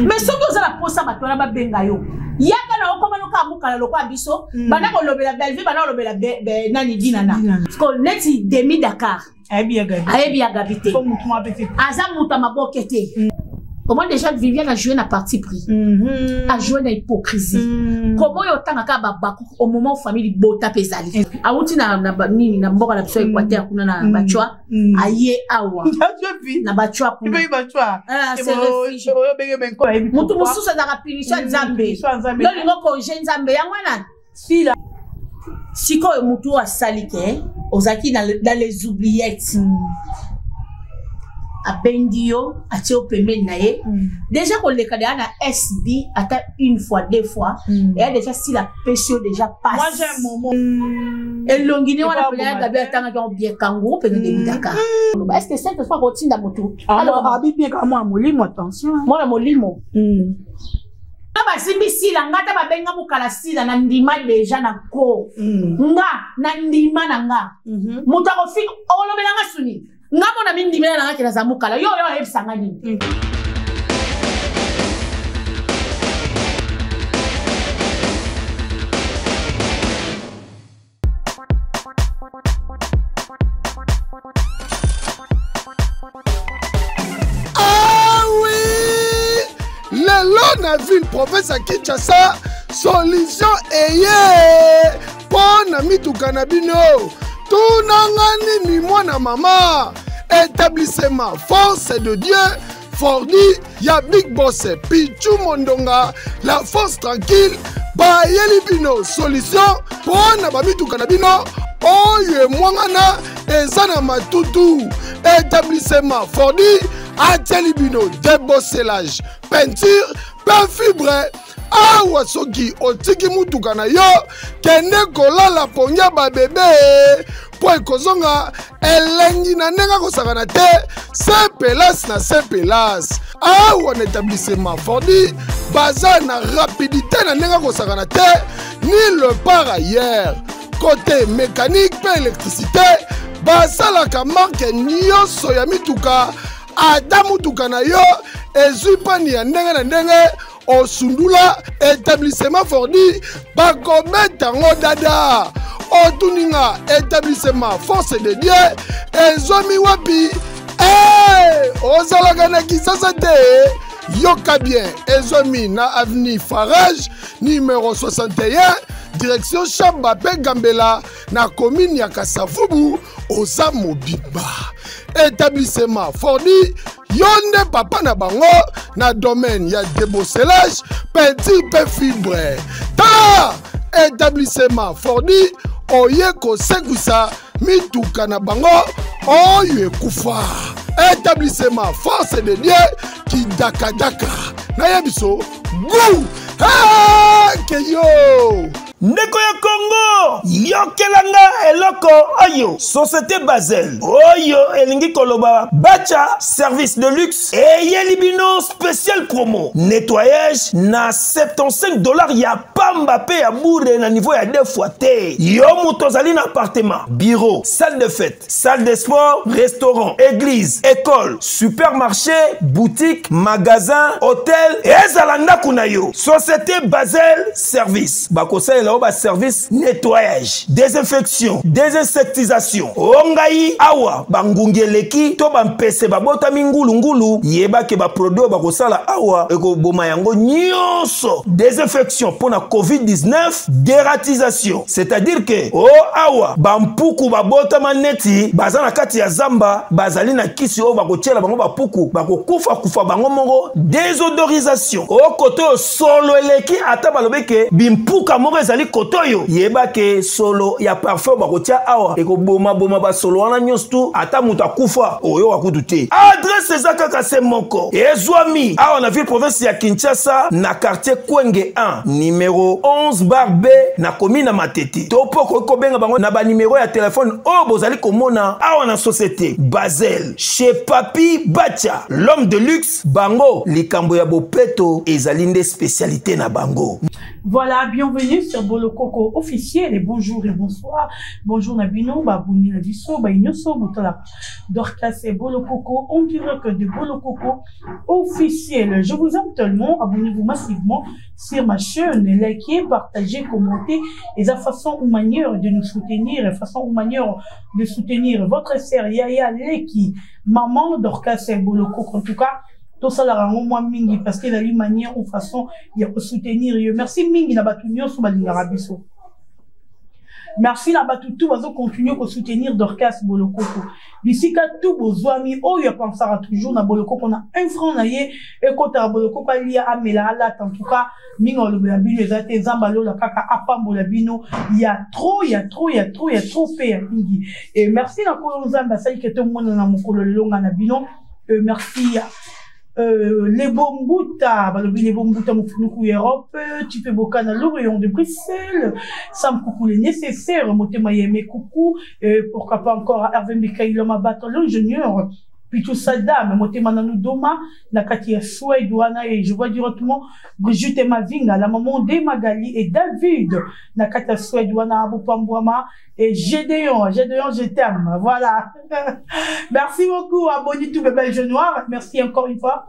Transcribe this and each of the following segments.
Mais soki oza na posa bato wana babenga yo, yaka na okoma noka mukala lokola biso, banda kolobela Bellevue, banda kolobela nani, Dinana. Parce neti Demi Dakar ayebi ya Gabi, ayebi ya Gabi te, aza moto ya maboke te. Comment déjà Viviane a joué na parti pris, a joué na hypocrisie. Comment oyo otangaka babaku au moment où famille libota mpe ezali, awuti na nini, na mboka na biso ya Équateur kuna na Bachwa, aye awa na Bachwa kuna. Motu mosusu azalaka punition ya Nzambe, yo olingo corriger Nzambe, yango wana sikoyo motu oyo asali ke ozalaki dans les oubliettes, abendi yo, atie yo pembeni na ye. Déjà koleka deya na SB ata une fois, deux fois, eya déjà style apesi yo déjà passe elongi ne wana pena ya Gabi. Atangaki yango bien, kangourou pene Demi Dakar. Est ce que cette fois kotinda motu? Abi bien kaka mwana molimo, attention. Mwana molimo nga basimbi Sila, nga ta babenga mokala Sila na ndima déjà na ko nga na ndima na nga. Moto akofinga, olobelanga suni nga mona mindimela na nga ke naza mokala yo oyo ayebisanga nini? Ah oui, lelo na ville province ya Kinshasa, solution eye mpo na mituka na bino. Tunanga nini, mwana mama? Établissement Force de Dieu Fordi ya Big Boss Pichu Mondonga, la force tranquille, bayeli bino solution mpo na bamituka na bino oyo emwangana, eza na matutu. Établissement Fordi atieli bino débosselage, peinture mpe fibre. Awa soki otiki mutuka na yo, kende kolala pongia babebe mpo ekozonga elengi na ndenge akosakana te. Sepelas na sepelas awa na établissement Fordi, baza na rapidité na ndenge akosakana te ni le par ailleurs. Côté mécanique mpe électricité, basalaka marque nyonso ya mituka. Ata mutuka na yo ezwi panne ya ndenge na ndenge, osundula, établissement Fordi bakobeta yango dada. Otuninga établissement Force de Dieu ezwami wapi? Hey, ozalaka na Kisasa te? Yoka bien, ezwami na avenue Farage numéro 61, direction Chamba mpe Gambela, na commune ya Kasavubu. Oza mobimba, établissement Fordi yo nde papa na bango na domaine ya débosselage, peinture mpe fibre. Tala, établissement Fordi oye kosekwisa mituka na bango oyo ekufa. Établissement Force de Dieu kidakadaka nayebi so gu ke yo. Ndeko ya Kongo, yokelanga eloko oyo. Société Basel oyo elingi koloba Bacha Service de Luxe eyeli bino spécial promo nettoyage na 75 $ ya pamba mpe ya bure na niveau ya deux fois te. Yo moto ozali na appartement, bureau, salle de fête, salle de sport, restaurant, église, école, supermarché, boutique, magasin, hôtel, ezala ndako na yo, société Basel Service bakosalela yo baservice nettoyage, désinfection, désinsectisation. O ngai awa bangungi eleki to bampese babotami ngulungulu, yebake baproduit oyo bakosala awa ekoboma yango nyonso. Désinfection mpo na COVID-19, dératisation, c'est-à-dire ke o awa bampuku babotama neti baza na kati ya zamba, bazali na kisi oyo bakotiela bango, bapuku bakokufa kufa bango moko. Désodorisation, o kote oyo solo eleki, ata balobi ke bimpuka moko ezali kote oyo, yeba ke solo ya parfum bakotia awa ekobomaboma basolo wana nyonso tu, ata moto akufa oyoka kutu te. Adresse eza kaka se moko, ezwami awa na ville province ya Kinshasa, na quartier Kwenge 1, numéro 11 bar B, na commune na Matete. To mpo okoki kobenga bango na banimero ya telefone oyo bozali komona awa. Na société Basel chez Papi Bacha, l'homme de luxe, bango likambo ya bopeto ezali nde spécialité na bango. Voilà, bienvenue sur Bolokoko officiel et bonjour et bonsoir. Bonjour Nabino, Babouni Nabiso, Bainyoso, Botola, Dorcas et Bolokoko, on dirait que de Bolokoko officiel. Je vous aime tellement, abonnez-vous massivement sur ma chaîne, likez, partagez, commentez et la façon ou manière de nous soutenir, façon ou manière de soutenir votre sœur Yaya Leki, maman Dorcas et Bolokoko en tout cas. Tosalaka yango mwa mingi parce que ezali manière ou façon ya kosoutenir yo. Merci mingi na bato nyonso balingaka biso. Merci na bato tu bazocontinue kosoutenir Dorcas Bolokoko bisika tu bozwami. Oyo apensaka toujours na Bolokoko na un franc na ye ekotaka Bolokoko, alia, amela, alata. En tout cas, mingi alobela bino eza te. Nzambe alola kaka apambola bino ya trop, ya trop, ya trop, ya trop mpe ya mingi. Et merci na Nkolo Nzambe asali ke tomona na mokolo lelonga na bino. Merci Lebo Mbuta, balobi Lebo Mbuta Mofunuku Europe, Tipe Bokana Lorient de Bruxelles, Sam Coucou les nécessaires, Motema Yeme Coucou, pourquoi pas encore Hervé Mikaïlo Mabato, l'ingénieur, puis tout Saddam, Motema Nanou Doma, Nakati ya Suède, wana, et je vois directement Brigitte Mavinga, la maman de Magali et David, Nakati ya Suède, wana, Abou Pambouama, et Gédéon, Gédéon, je t'aime. Voilà. Merci beaucoup à Bonitou Bébé Noir. Merci encore une fois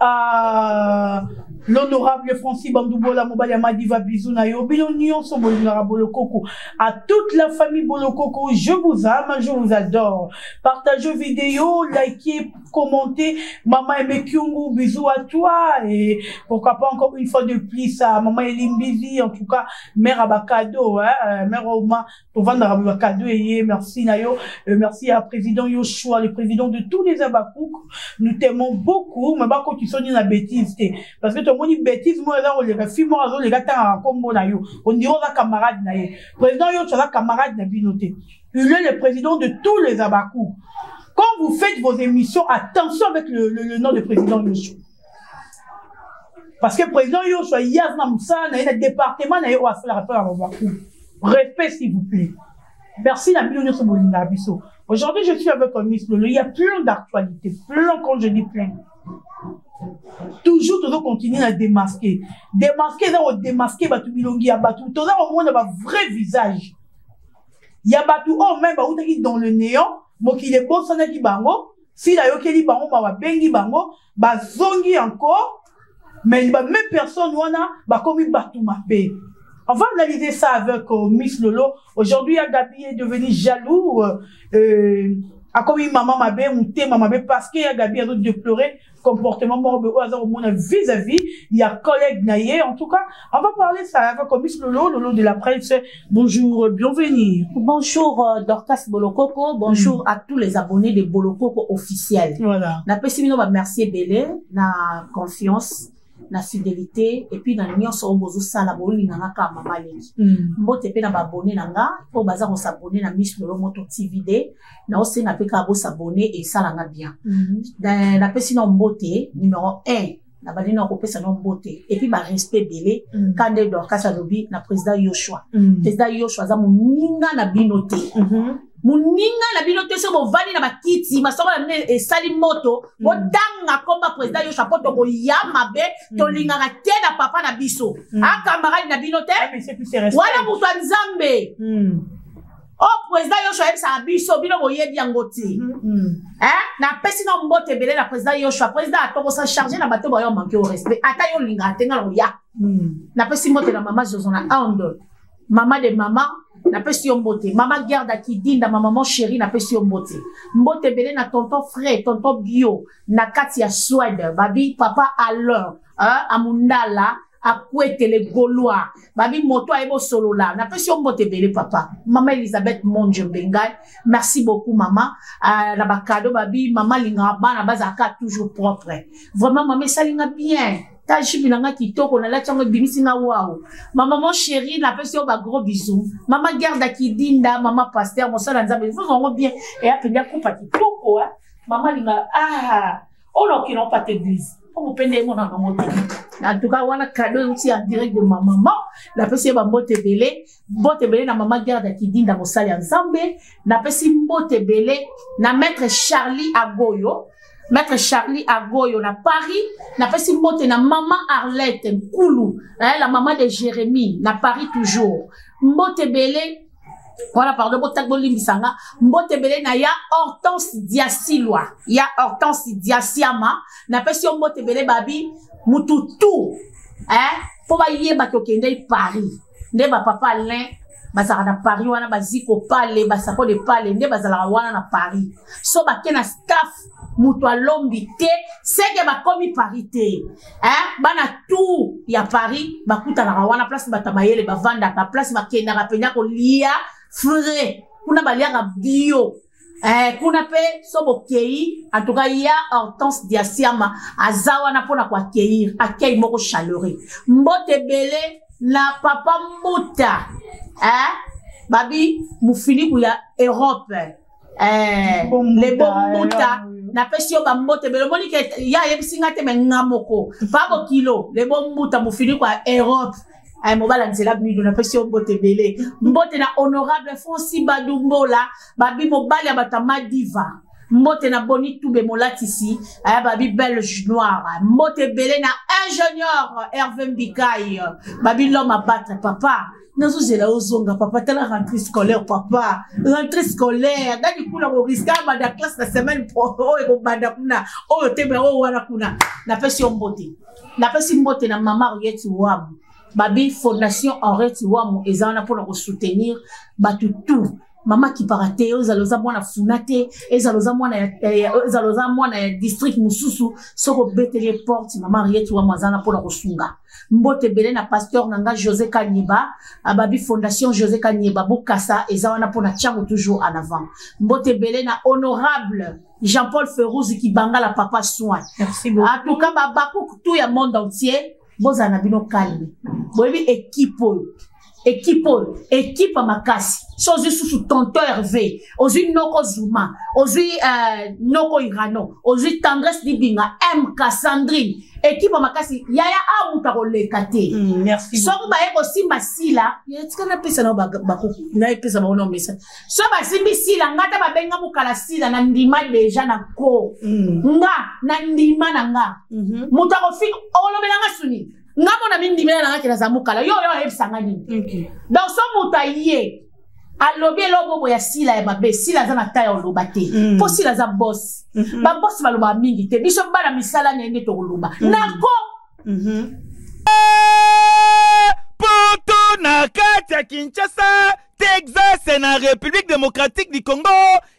à l'honorable Francis Bandoubola Mobali Madiva, bisous na yo. Bino nyonso bolingaka Bolokoko. À toute la famille Bolokoko, je vous aime, je vous adore. Partagez vidéo, likez, commentez. Maman Aimé Kyungu, bisous à toi. Et pourquoi pas encore une fois de plus à Maman Elimbizi, en tout cas, mère Abakado, hein, mère Oma, pour vendre Abakado et merci na yo. Merci à président Yoshua, le président de tous les Abakouk. Nous t'aimons beaucoup, mais bah, quand tu sonnes la bêtise, t'es. Parce que tout le monde dit bêtise, moi, là, on les gars, moi, les gars, t'as un combo na yo. On dit, on a camarade na yo. Président Yoshua, camarade na binoté. Il est le président de tous les Abakouk. Quand vous faites vos émissions, attention avec le nom du président Yoshua. Parce que le président Yoshua, il y a un département, il y a un respect, s'il vous plaît. Merci la million de Bolinga Biso. Aujourd'hui, je suis avec Miss Lolo. Il y a plein d'actualités. Plein, quand je dis plein. Toujours, toujours continuer à démasquer. Démasquer, ça, démasquer, batu bilongi, batu. Toujours au moins, un vrai visage. Il y a batu, oh, même, bah, dans le néant, mokili ebosanaki bango, sila ayokeli bango mawa, bengi bango, bazongi encore, mais ba même personne wana bakomi batu mabe. On va analyser ça avec Miss Lolo. Aujourd'hui, Gabi est devenu jaloux, akomi maman mabe, mutema mabe, parce que Gabi a déploré comportement mort au hasard au monde vis-à-vis, il y a collègue naïe. En tout cas, on va parler ça avec Miss Lolo, Lolo de la presse. Bonjour, bienvenue. Bonjour Dorcas Bolokoko, bonjour à tous les abonnés de Bolokoko officiel. Voilà. Na pesi bino ba merci ebele na confiance, na fidélité et puis na nyonso oyo bozosala, bolinganga kaka mama leki. Mbote pe na ba abonné na nga, po baza ko s'abonner na Miss Lolo Moto TV D, na osenga pe kaka bosabonner et esalanga bien. Na pesi na mbote numéro 1, na bandi na kopesa na mbote et puis ba respect ebele. Kande Dorcas alobi na président Yoshua. Président Yoshua aza moninga na bino te. Moninga na bino te, soki bovandi na bakiti, masoko na bino esali moto, botanga komba président Yoshua mpo tokoya mabe, tolingaka te na papa na biso. Acamarade na bino te. Ah, mais c'est plus respect. Wana moto ya Nzambe. Oyo président Yoshua ayebisaka biso, bino boyebi yango te. Hein? Napesi na mbote ebele na président Yoshua. Président atokosa charge na bato bayo manque au respect. Ata yo olingaka te, nga na koya. Napesi mbote na mama Zozo na Inde, mama de mama, napesi yo mbote. Mama Gerda Kidinda, ma maman chérie, napesi yo mbote. Mbote ebele na tonton Frère, tonton Bio na kati ya Suède, babi papa Alain, hein, Amundala akwetele Gaulois, babi moto ayebo solola, napesi yo mbote ebele papa. Mama Elizabeth Monje Mbengai, merci beaucoup mama. Na bacadeau, babi mama lingaka bana bazalaka toujours propre. Vraiment mama, esalinga bien ta jupe na nga kitoko nalati yango, ebimisi nga waw. Ma maman chérie, napesi yo bagros bisous. Mama Gerda Kidinda, mama pasteur, mosala Nzambe yango bien eya mpenza kupa kitoko. Mama alinga, ah, oyo okende opata église mpo mopende ye mona nango te. En tout cas, wana cadeau euti en direct de ma maman. Napesi ye bambote ebele. Mbote ebele na mama Gerda Kidinda, mosali ya Nzambe. Napesi mbote ebele na maître Charlie Agoyo. Maître Charlie Agoyo na Paris, napesi mbote na maman Arlette Nkulu, eh, la maman de Jérémie na Paris toujours. Mbote ebele wana, pardon, botaki bolimbisa nga. Mbote ebele na ya Hortense Diasilwa, ya Hortense Diasiama, napesi yo mbote ebele. Babi mutu tu, eh, mpo bayebaki okendei Paris nde bapapa Alain bazalaka na Paris wana, baziko pale, basako de pale nde bazalaka wana na Paris. So bake na staff, moto alombi te, seke bakomi Paris te, eh? Bana tout ya Paris bakutanaka wana, place bato ya mayele bavandaka, place bakendaka mpenza kolia frais kuna, baliaka bio. Kuna mpe so bokei, en tout cas ya Hortense Diasiama aza wana mpona koaccueillir, accueil moko chaleureux. Mbote ebele na papa Mbuta, babi mofiniku ya Europe, lebo Mbuta, napesi yo bambote ebele. Omoni ke ya ayebisi nga te, me nga moko pa bokilo lebo Mbuta, mofiniku ya Europe. Ay, mobala nzela bino, napesi yo mbote ebele. Mbote na honorable Franci Badumbola, babi mobali ya bato ya Madiva. Mbote na Boni Tube molatisi aya, babi Belge noir. Mbote ebele na ingénieur Hervé Mbikai, babi l'homme à battre. Papa, nazozela ozonga papa. Tala rentrée scolaire papa, rentrée scolaire dani kuna, korisquer abanda classe na semaine oyo ekobanda kuna oyo te, me oyo wana kuna. Napesi yo mbote, napesi mbote na mama Henriette Wamu. Babi fondation Henriette Wamu eza wana mpona kosoutenir bato tout. Mama kipaka te, ozala oza mwana funa te, ezala oza mwana ya, ezala oza mwana ya district mosusu, soki obeteli ye porte, mama Henriette Wamu aza wana mpona kosunga. Mbote ebele na pasteur na nga José Kanyeba, babi fondation José Kanyeba Bokasa eza wana mpona tiango toujours en avant. Mbote ebele na honorable Jean-Paul Ferouzi Kibangala, papa soin. Merci beaucoup. En tout cas, babaku tout ya monde entier, bozala na bino calme. Boyebi équipe oyo. Équipe oyo, équipe ya makasi. So ozwi susu tonton Hervé, ozwi noko Zuma, ozwi noko Irano, ozwi Tendresse Dibinga, MK Sandrine, équipe ya makasi. Yaya a mutu akoleka te. Merci. Soki baye kosimba sila, tika napesa nao napesa bango na message. So basimbi sila, nga ta babenga mokala sila na ndima deja na ko. Nga na ndima na nga. Moto akofinga, olobela nga suni. Nga mona mindimela na nga ke naza mokala. Yo yo ayebisa nga nini? Donc so moto aye alobi eloko boye ya sila ya mabe, sila aza na ta ya oloba te, mpo sila aza boss. Baboss balobaka mingi te. Biso bana misala na ye nde tokoloba nako. Poto na kati ya Kinshasa, Texas na République démocratique du Congo,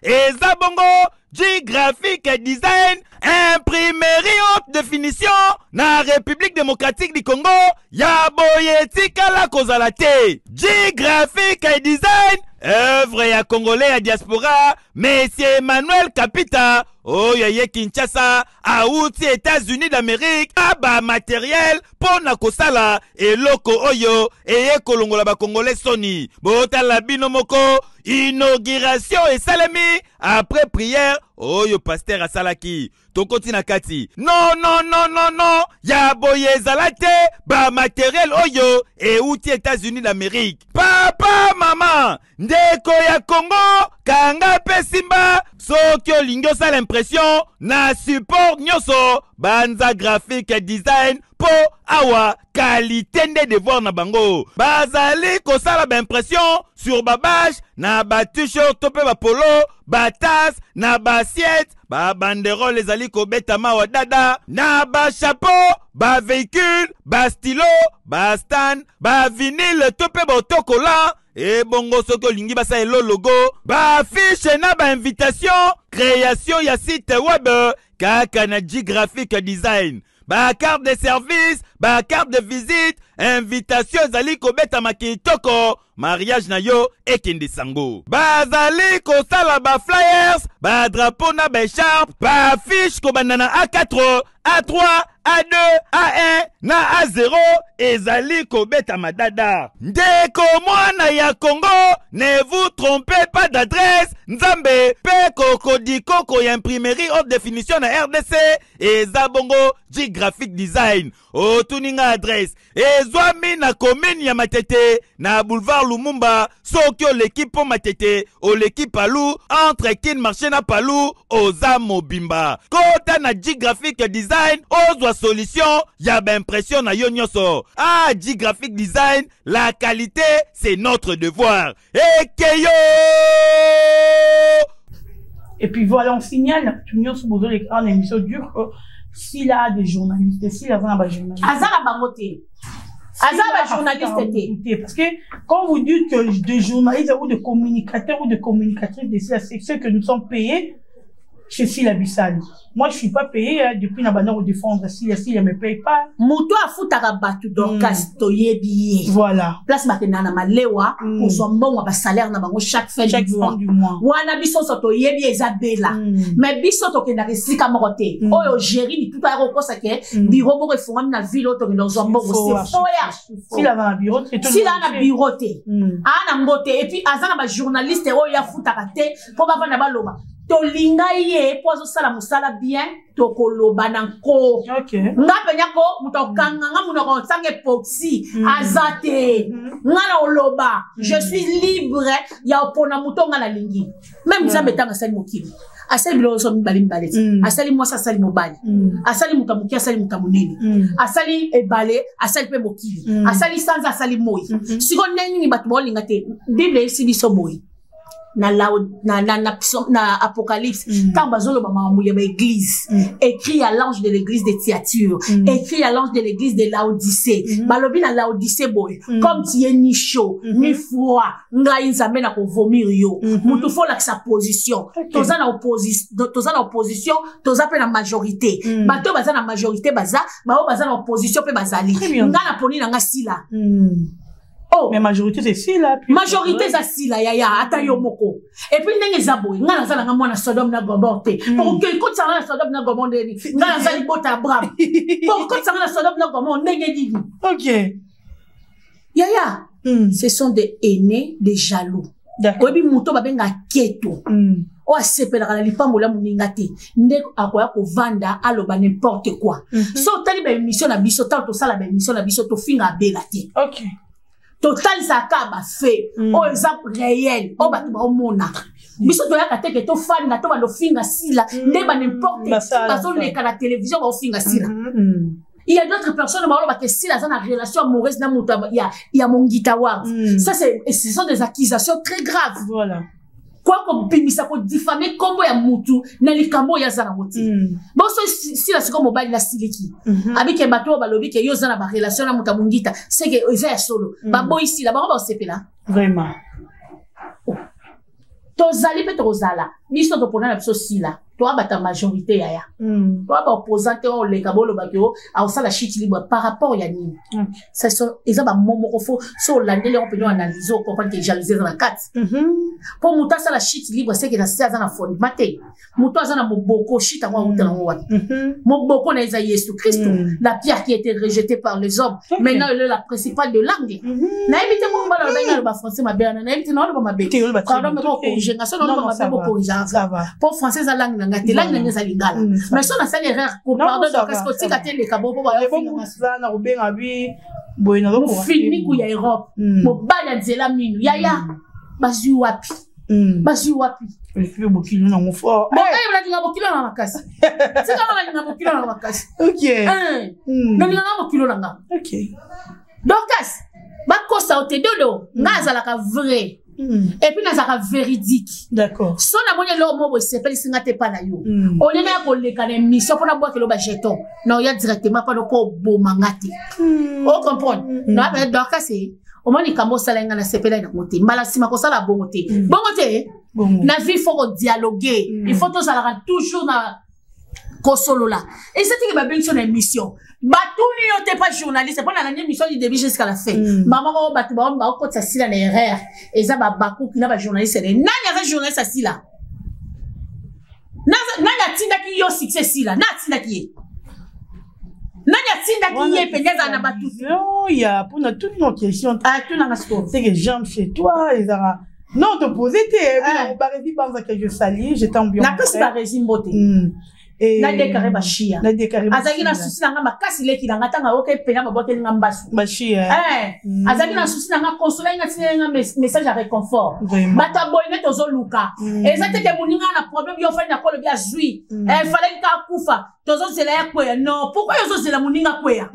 eza bongo G Graphic Design, imprimerie haute définition na République démocratique du Congo. Ya boye etikala kozala te. G Graphic Design, œuvre ya Congolais ya diaspora, monsieur Emmanuel Kapita, oyo ye Kinshasa, awuti États-Unis d'Amérique, aba matériel mpo na kosala eloko oyo eye kolongola Bakongolais soni. Botala bino moko, inauguration esalemi après prière oyo pasteur asalaki. Tokoti na kati. Non, non, non, non, non, ya boye ezala te. Bamatériel oyo euti États-Unis d'Amérique. Papa, mama, ndeko ya Kongo, kanga mpe simba. Soki olingi osala impression na support nyonso, banza Graphic Design, mpo awa qualité nde devoir na bango. Bazali kosala baimpression sur babâche na bat-shirt to mpe bapolo, batasse na baassiette, babanderole ezali kobetama wa dada, na bachapeau, bavéhicule, bastylo, bastand, bavinyle to mpe baautocollant. Ebongo soki olingi basala elo logo, baaffiche na bainvitation, création ya site web, kaka na G Graphic Design. Bacarte de service, bacarte de visite, invitation ezali kobetama kitoko, mariage na yo ekende sango. Bazali kosala baflyers, badrapeau na baécharpe, baaffiche kobanda na A4, A3, A2, A1 na A0. ezali kobeta madada. Ndeko mwana ya Congo, ne vous trompez pas d'adresse, Nzambe pe kokodikoko ya imprimerie haute définition na RDC eza bongo G Graphic Design. Otuni nga adresse ezwami na commune ya Matete na boulevard Lumumba, soki oleki mpo Matete oleki Palu, entre Kin Marché na Palu oza mobimba. Kota na G Graphic Design ozwa solution ya ba impression na yo nyonso. Ah, G Graphic Design, la qualité c'est notre devoir. Ekeyo! Et puis voilà, on signale, tout nyonso bozoleka en émission dure que s'il a des journalistes, s'il a un journaliste. Aza na bango te. Aza ba journaliste te. Parce que quand vous dites que des journalistes ou des communicateurs ou des communicatrices de Sila, c'est ceux que nous sommes payés chez Sila Bissali. Moi, je suis pas payé hein, depuis na banda défendre Sila, Sila me paye pas. Moto afutaka bato Dorcas toyebi ye. Voilà. Place bakenda na malewa kozwa mbongo ba salaire na bango chaque fin Chaque du mois. fin du mois. Wana biso nyonso toyebi eza bela. Mais biso tokendaka esika moko te. Oyo géri lituta ya kokosa ke bureau moko efungwami na ville oyo tokenda kozwa mbongo. Faux, C'est faux et archi faux. Sila va na bureau, c'est tout. Sila na bureau te. Aa na ngo te. Et puis aza na ba journaliste oyo afutaka te mpo bavanda baloba. Tolinga ye mpo azosala mosala bien, tokoloba na nko. Nga penya ko moto akokanga nga monoko osanga epoxy aza te. Nga na oloba, je suis libre ya opona moto nga nalingi. Même Nzambe ntango asali mokili, asali biloko nyonso mibale mibale te. Asali mwasi, asali mobali. Asali moto ya moke, asali moto ya monene. Asali ebale, asali mpe mokili. Asali sanza, asali moi. Sikoyo ndenge nini bato baolinga te? Bible eyebisi biso boye. Na la, na, na, na, na Apocalypse, quand bazolo ba makambo ya ba église, écrit à l'ange de l'église de Thyatire, écrit à l'ange de l'église de Laodicée, balobi na Laodicée boye, comme tu es ni chaud, ni froid, ngai Nzambe na ko vomir yo. Mutu faut lakisa position. Toza na toza na opposition, toza pe na majorité. Bato baza na majorité baza, ba baza na opposition pe bazali. Très bien. Nga na poni na nga sila. Oh. Mais majorité c'est Sila. Puis majorité c'est Sila yaya ata yo moko. Et puis ndenge za boye nga naza nga mwana Sodome na Gomorrhe te. Pour que quand ça na Sodome na Gomorrhe ndeni nga naza libota Abraham. Pour quand ça na Sodome na Gomorrhe ndenge nini? OK. Yaya. Ce sont des aînés, des jaloux. Oyebi moto babenga keto. Oyo asepelaka na lipambo la moninga te. Nde akoya kovanda aloba n'importe quoi. So otali ba émission na biso, tango tosala ba émission na biso tofinga abela te. Totalisaka ba fait oyo eza réel, oyo bato baomona. Biso toyaka te ke tofanda to bando finga Sila, nde ba n'importe qui bazoleka na télévision baofinga Sila. Il y a d'autres personnes qui ont Sila dans la relation amoureuse na moto ya, ya Mongita Ward. Ça c'est, ce sont des accusations très graves. Voilà. Quoi ko bimisa ko diffamer kombo ya mutu na likambo ya zana moti. Bon so Sila siko mobali na siliki. Abike bato balobi ke yo zana ba relation na mutu Mongita, c'est que eza ya solo. Ba boyi Sila ba ba sepela. Vraiment. Oh. Tozali pe tozala. Biso to pona na biso Sila. Toi ba ta majorité yaya. Toi ba opposant te o leka bolo ba ko a osala shit libre par rapport ya nini. Ça sont eza ba momo ko fo so landele on peut analyser on comprendre que jalousie dans la carte. Pour muta sala shit libre c'est que na sa na fondement te. Muto aza na moboko shit ngo uta na ngo. Moboko na eza Yesu Christ, la pierre qui a été rejetée par les hommes. Maintenant elle est la principale de l'angle. Na éviter mo mbala ba ba français ma bana, na éviter na ba mabe. Te ba Pardon, mais ko corriger nga so na Non, ba non, ça mabe va. corriger. Ça va. Pour français za langue na nga te, langue na nga za lingala. Mais so na sali erreur ko Non, pardon, ça donc va, est-ce que ça tika va. te leka bobo ba Mais bon, finga nga. ça na kobenga bi boye na Mofini ku ya Europe. Mobali ya nzela minu. Yaya, bazwi wapi? Bazwi wapi? Oleki bokilo nango fort. Bon, eh, nalinga bokilo na makasi. Tika nga nalinga bokilo na makasi. Nalinga nga bokilo na nga. Dorcas, bakosa yo te dodo, nga azalaka vrai. Et puis nazalaka véridique. D'accord. So namoni eloko moko boye esepelisi nga te epa na yo. Olinga ya koleka na émission mpona bwakela ba jeton. Na oya directement mpona po oboma nga te. O comprendre? Na ba Dorcas, omoni likambo osala nga na sepela nango te. Mbala nsima kosala bongo te. Bongo te? Bongo. Na vie, il faut dialoguer. Il faut tozalaka toujours na kosolola. Et c'est que babengi so na émission. Batuni yo te pas journaliste, pona na émission du début jusqu'à la fin. Maman ko batu ba ba ko tsa sila na erreur. Eza ba bakuki na ba journaliste ne. Nani aza journaliste asila? Nani atindaki yo succès sila? Nani atindaki ye? Nani Natindaki ye mpenza azala na bato. Ya mpona tuni no question. Atunanga sikoyo. C'est que j'aime chez toi ezalaka non te poser te. Barezi Banza que je salue, je t'aime bien. Napesi Barezi mbote. Nadekare Bashia azalaki na susi na nga makasi, leki na nga. Ntango ayoka epena babwakeli nga mbasu, azalaki na susi na nga, consolaki nga, tineli nga message ya réconfort. Bato ya boye nde tozoluka. Eza te ke moninga na problème, yo ofandi na kolobi azwi, falaki ka akufa, tozozela ya kweya. Non, pourquoi yo ozozela moninga kweya?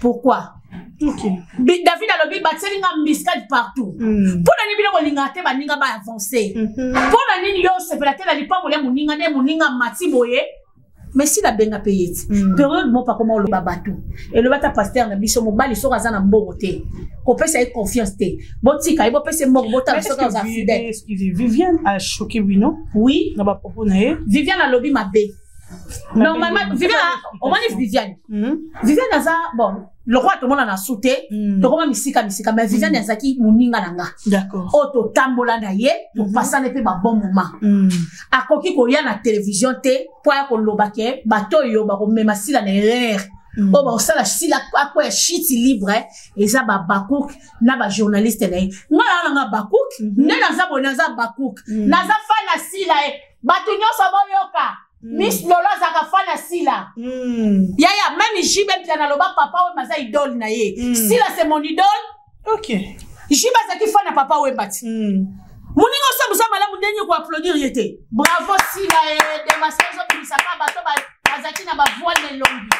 Pourquoi? David alobi batieli nga embuscade partout. Mpo na nini bino kolingaka te baninga baavance? Mpo na nini yo osepela te na lipamboli ya moninga? Nde moninga mati boye, mais si nabenga mpe ye ti période moko akoma oloba bato, elobi ata pasteur na biso: mobali soki aza na mbongo te, kopesa ye confiance te. Botika ye, bopesa ye mbongo, botala soki aza fidèle. Viviane a choqué bino? Oui. Na bapropos na ye. Viviane alobi mabe. Normalement Viviane, omoni Viviane, Viviane aza bon lokola tomona na su te, tokoma misika misika, mais Viviane azalaki moninga na nga oyo totambola na ye, topasana mpe babon moment. Akoki koya na télévision te mpo aya koloba ke bato oyo bakomema Sila na erreur, oyo bakosala Sila akwya chute libre, eza babakuk na bajournaliste na ye. Nga na nanga bakuk nde naza boye, naza bakuk, naza fan na Sila. Ye bato nyonso boyoka, Miss Lolo azalaka fan ya Sila. Yaya, même Jibe mpia naloba Papa Wemba aza idole na ye. Sila, c'est mon idole. Jibe azalaki fan ya Papa Wemba ti. Moninga osambusa malamu ndenge koapplaudir ye te. Bravo Sila. E démasquer, ozobimisaka bato bazalaki na bavoile na elongi.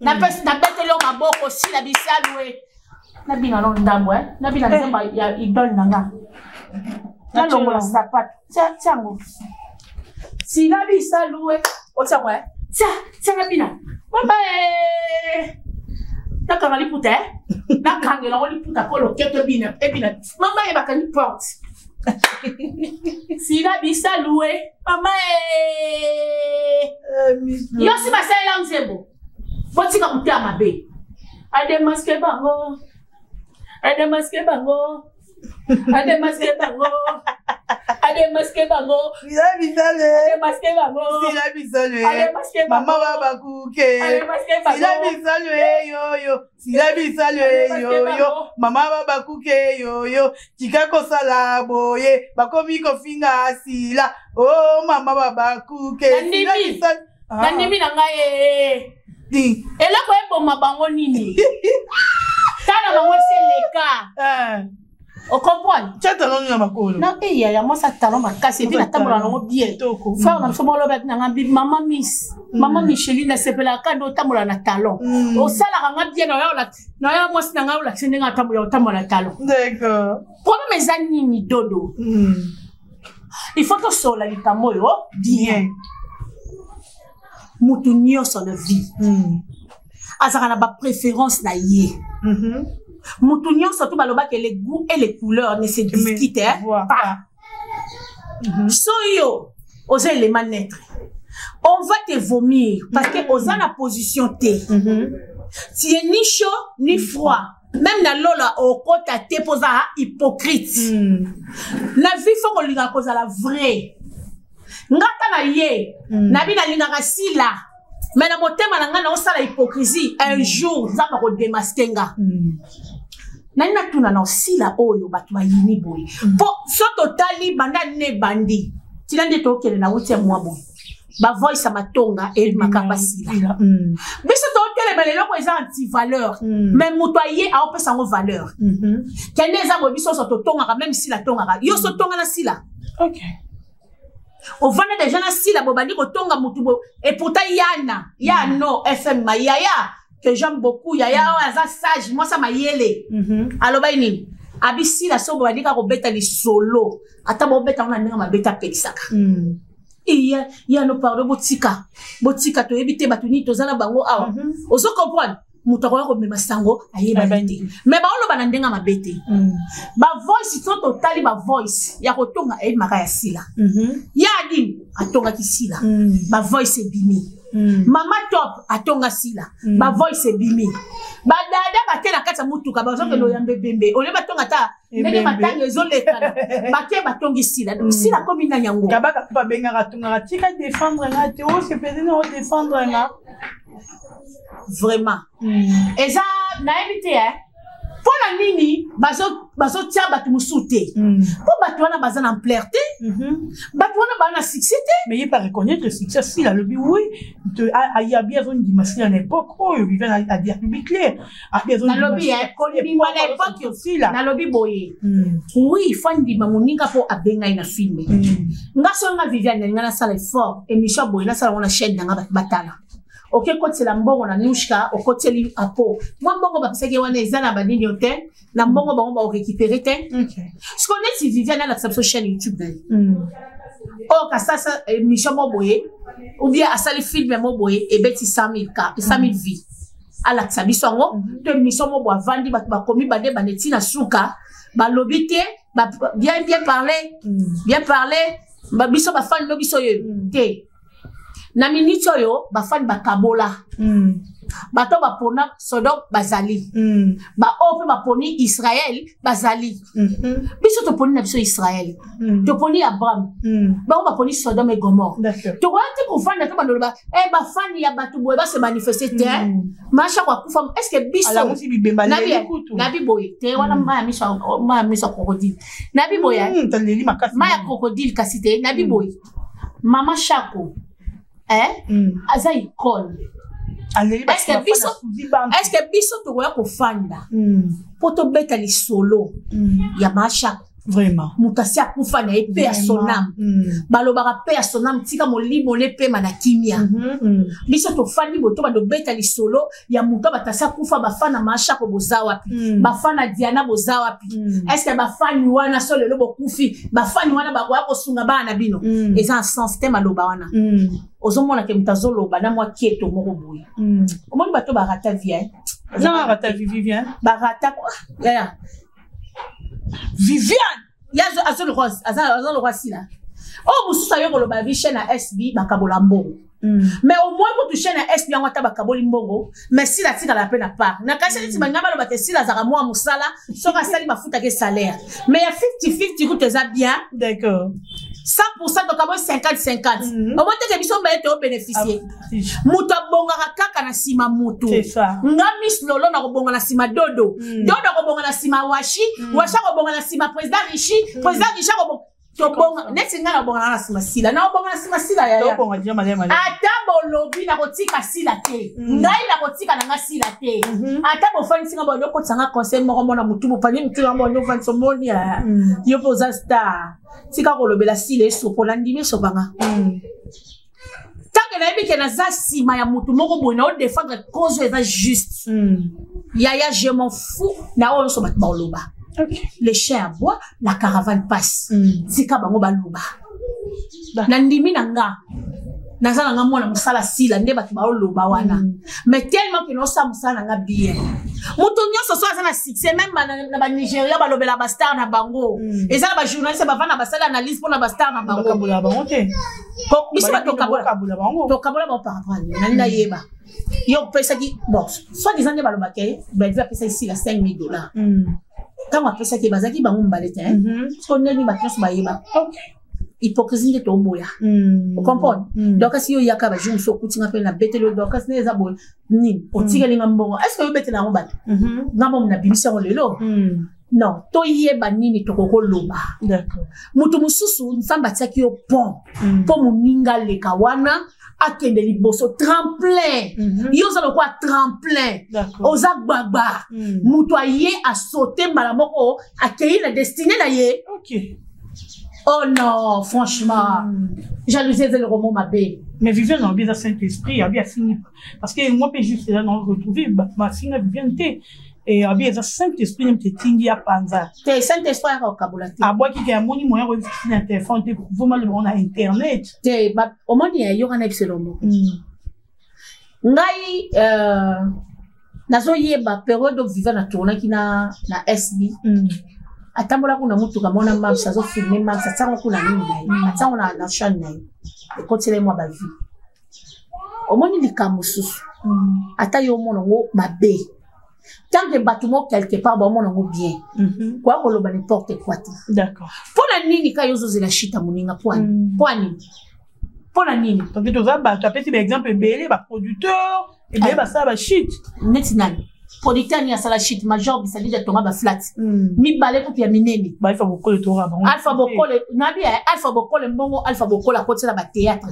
Napesi, nabeteli yo maboko, Sila bisalu. E nabina no ndambo, e nabina nzembo ya idole na nga, nalongola sapato tiango. Sila bisalu, e otiango, e tia tia, nabina mama e nakanga liputa, e nakangela ngo liputa mpo loketo ebina ebina. Mama ye bakangi porte. Sila bisalu, e mama e yo si basalela nzembo. Botika motema mabe. Adémasquer bango, adémasquer bango, adémasquer bango, adémasquer bango. Sila bisale. Adémasquer bango. Sila bisale. Adémasquer bango. Mama babakuke. Adémasquer bango. Sila bisale yoyo, sila bisale yoyo, mama babakuke yoyo, tika kosala boye, bakomi kofinga Sila o oh, mama babakuke. Sila bisale. Nandimi na ngai ye. Eloko eboma bango nini? Tala bango esi eleka, ocomprendre? Tia talon na makolo. Na eya ya mwasi atalon makasi, et puis natambola nango bien. Frère na biso moko alobi na nga: mama Miss, mama Micheline, nasepelaka nde otambola na talon, osalaka nga bien. Naoya mwasi na ngai, olakisi ndenge atambola, otambola na talon. Problème eza nini, Dodo? Il faut tosola likambo oyo bien. Motu nyonso na vie azalaka na bapréférence na ye. Motu nyonso to balobaki les goûts et les couleurs ne se discutent pas. So yo oza élément neutre, on va te vomir parce que oza na position te. Tu es ni chaud ni froid. Même na lola okota te mpo oza hypocrite. Na vie, faut kolingaka kozala vrai. Nga ta na ye, nabi nalingaka Sila, mais na motema na ngai naosala hypocrisie. Un jour Nzambe akodémasquer nga. Nani natuna na osila oyo bato bayini boye? Mpo so totali banda ne ebandi tina nde tokende na wuti ya mwa boye, bavoice ya matonga eyebimaka basila. Biso totelemela eloko eza antivaleur, mais moto aye aopesa yango valeur. Kende eza boye, biso nyonso totongaka, même Sila tongaka. Yo so tonga na Sila, ovanda déjà na Sila, bobandi kotonga motu bo. Et pourtant yana ya no FM ma yaya que j'aime beaucoup, yaya oyo aza sage, mwasi ya mayele, alobaki nini? Abisila so bobandi kaka kobeta lisolo, ata bobeta ngo na ndenge mabe te, apekisaka iya ya no pardon, botika, botika, toyebi te bato nini toza na bango awa. Ozo comprendre? Moto akoya komema sango ayebani te, mais baoloba na ndenge mabe te. Bavoice so totali, bavoice ya kotonga eyebimaka ya Sila. Ya Adini atongaki Sila, bavoice ebimi. Mama Top atonga Sila, bavoice ebimi. Badada bake na kati ya motuka, bazokende oyamba ebembe, olie batonga ta ndenge matanga ezolekana, bake batongi Sila. Donc Sila akomi nani yango? Kabaka mpe babengaka, atongaka, tika défendre nga te, osepeli na odéfendre nga. Vraiment. Eza nayebi te eh. Mpo na nini bazotia bato mosusu te? Mpo bato wana baza na ampleur te, bato wana baza na succès te. Mais ye pas reconnaître succès Sila. Alobi oui, ayabi azondima Sila na époque oyo. Viviane adi alobi clair, abi Nalobi kondima na époque Sila. Nalobi boye, oui, faut ndima moninga mpo abengai na film. Nga so nga Viviane, nalinga nasala effort, émission boye nasala ngo na chaîne na nga, bato batala. Oke kotisela mbongo na Nushka, okotiseli apo mwa mbongo bapesaki wana, eza na banini yo te, na mbongo bango bakorécupérer te. Siko neti Viviane alakisa biso chaîne YouTube na ye oyo kasasa émission mo boye ou bien asali film mo boye, ebeti 100 000 ka 100 000 vues, alakisa biso yango. To émission mo boye, avandi, bato bakomi bande bande ntina suka, balobi te bien bien parler, bien parler. Biso bafani no biso oyo te. Na miniti oyo bafani bakabola, bato bapona Sodome bazali, baoyo mpe baponi Israel bazali. Biso toponi na biso Israel, toponi Abraham, bango baponi Sodome et Gomorrhe. Tokoya te kofanda to bandoloba e bafani ya bato boye base manifeste te. Mashako akufa, est ce que biso nabi boye te wana maya miso ya crocodile, nabi boye maya ya crocodile, kasi te nabi boye. Mama Shako, eh? Aza icône. Est-ce que biso tokoya kofanda mpo tobeta lisolo ya Mashako? Vraiment. Moto asi akufa na ye mpe ya sonam, balobaka mpe ya sonam, tika molimo ne pema na kimia. Biso tofandi boye, to bandobeta lisolo ya moto bato asi akufa. Bafana Mashako boza wapi? Bafana Diana boza wapi? Est-ce bafani wana, so lelo bokufi, bafani wana bakoya kosunga bana na bino? Eza na sens te maloba wana. Ozomona ke moto azoloba na mwa keto moko boye. Omoni bato barata vie. Barata vie, Viviane. Barata yaya. Viviane. Ye aza lokwa Sila oyo mosusu ayo koloba bi chaîne ya SB bakabola mbongo. Mais au moins kutu chaîne ya SB yango, ata bakaboli mbongo, mais Sila atikala mpe na part. Na kasi neti balinga baloba te, Sila azalaka mwa mosala, soki asali bafutaki salaire, mais ya 50-50 kutu eza bien. 100%, tokaboli 50-50, omoi teke biso mbaye toobénéficie. Moto abongaka kaka na nsima motu. Nga Miss Lolo na kobonga na nsima Dodo, Dodo akobonga na nsima Washi, Washi akobonga na nsima président Richi, président Richi akobonga. Tobonga neti ngai nabonga na nsima Sila, naobonga na nsima Sila yaya. Ata bolobi nakotika Sila te, ngai nakotika na nga Sila te. Ata bofandisi nga boye, okotisa nga conseil moko mona motu bopandi motu na boye, ofandisi, omoni yo mpe oza star, tika kolobela Sila, esopola ndimi esopanga. Tant nayebi ke naza nsima ya motu moko boye, na odéfendre cause oyo eza juste, yaya, je m'en fous na oyo nyonso bato baoloba. Le chien aboie, la caravane passe. Tika bango baloba. Na ndimi na nga naza na nga mwana mosala Sila nde bato baoloba wana, mais tellement ke naosala mosala na nga bien, moto nyonso so aza na succès, même na Banigéria balobela bastar na bango, eza na bajournaliste bavanda basala analyse mpona bastar na bango. Biso batokabola bango par rapport nani? Nayeba yo opesaki, bon, soit disant nde balobaka Belvi apesaki Sila 5000 $. Ntango apesaki, bazalaki bango mibale te. So ndenge bato nyonso bayeba hypocrisie nde toboya, ocomprendre? Donc kasi yo oyaka bajour mosusu, okutinga mpe na beteli yo. Donc kasi nde eza boye, nini otikelinga mbongo, est ce que oyobetela yango bato? Nga momo nabimisi yango lelo. Non, toyeba nini tokokoloba. Moto mosusu, Nzambe atiaki yo pont mpo moninga aleka wana, akende liboso, tremplin. Yo oza lokola tremplin, oza gbagba, moto aye asote mbala moko, akei na destinée na ye. Oh non, franchement, jalousie eza eloko mo mabe. Mais Viviane abi eza Saint Esprit, abi afingi parce que moi mpe juste eza na retrouver bafinga Viviane te, e abi eza Saint Esprit nde etindi apanza. Te, Saint Esprit ayaka kokabola te. Abwaki ke amoni moyen koyebisi na telefone te, voma lobango na internet. Te, omoni ya yoka na biso moko. Ngai nazoyeba période oyo Viva natournaki na SB, atambola kuna motuka mona Mams azofilme, Mams atiango kuna nini na ye, atiango na chaîne na ye, ekotela ye mwa bavues. Omoni likambo mosusu, ata yo omona yango mabe, tant que bato mo quelque part baomona yango bien, koya koloba n'importe quoi te. Mpo na nini ka yo ozozela shita moninga? Poani, mpo nini, mpo na nini? Parce que toza bato apesi baexemple ebele, baproducteur. Ebele basala bachute. Neti nani? Producteur nini asala chute? Major Bisalidi atonga baflat mibale kutu ya minene. Alpha Bokole toka bango. Alpha Bokole nabi, Alpha Bokole mbongo, Alpha Bokole akotisa na bathéâtre.